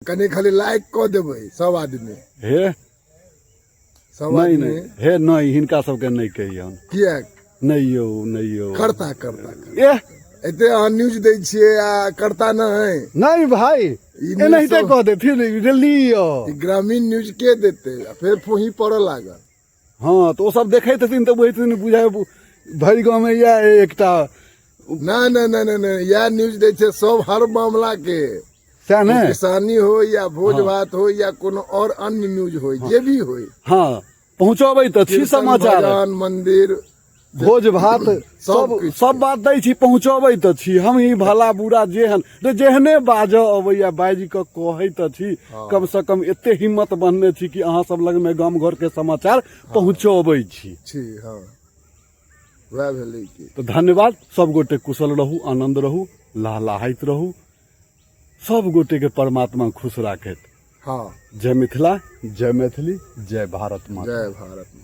कनि खाली लाइक कऽ देबै सब आदमी। हे सब नहि आदमी। नहि, हे नहि, हिनका सबके नहि कहियौन। किएक? नहि यौ, नहि यौ। करता, करता, करता। एह, एते अहाँ न्यूज दै छियै आ करता नहि? नहि भाई, ई न्यूज एनाहिते सब- कह देथिन लिअ। ई ग्रामीण न्यूज के देतै आ फेर फूही पड़ऽ लागल। हँ, तऽ ओ सब देखैत हेथिन तऽ बुझैत हेथिन, बुझाय भरि गाँवमे इएह एकटा। नहि नहि नहि नहि नहि, इएह न्यूज दै छै सब हर मामला के। सएह ने? किसानी हो या भोज भात हो या कोनो और अन्य न्यूज हो, जे भी हो। हँ, पहुँचबै तऽ छी कीर्तन, समाचार, भजन, मंदिर, भोज भात सब किछु। सब बात दै छी, पहुँचबै तऽ छी हम। ई भला बुरा जेहन तऽ जेहने बाजऽ अबैया, बाजि कऽ कहै तऽ छी। कम से कम एते हिम्मत बन्हने छी कि अहाँ सब लगमे गाम घर के समाचार पहुँचबै छी। छी, हँ, वएह भेलै कि। तऽ धन्यवाद सब गोटे, कुशल रहू, आनंद रहू, लहलहाइत रहू, सब गोटे के परमात्मा खुश राखैत। हँ। जय मिथिला, जय मैथिली, जय भारत माता। जय भारत।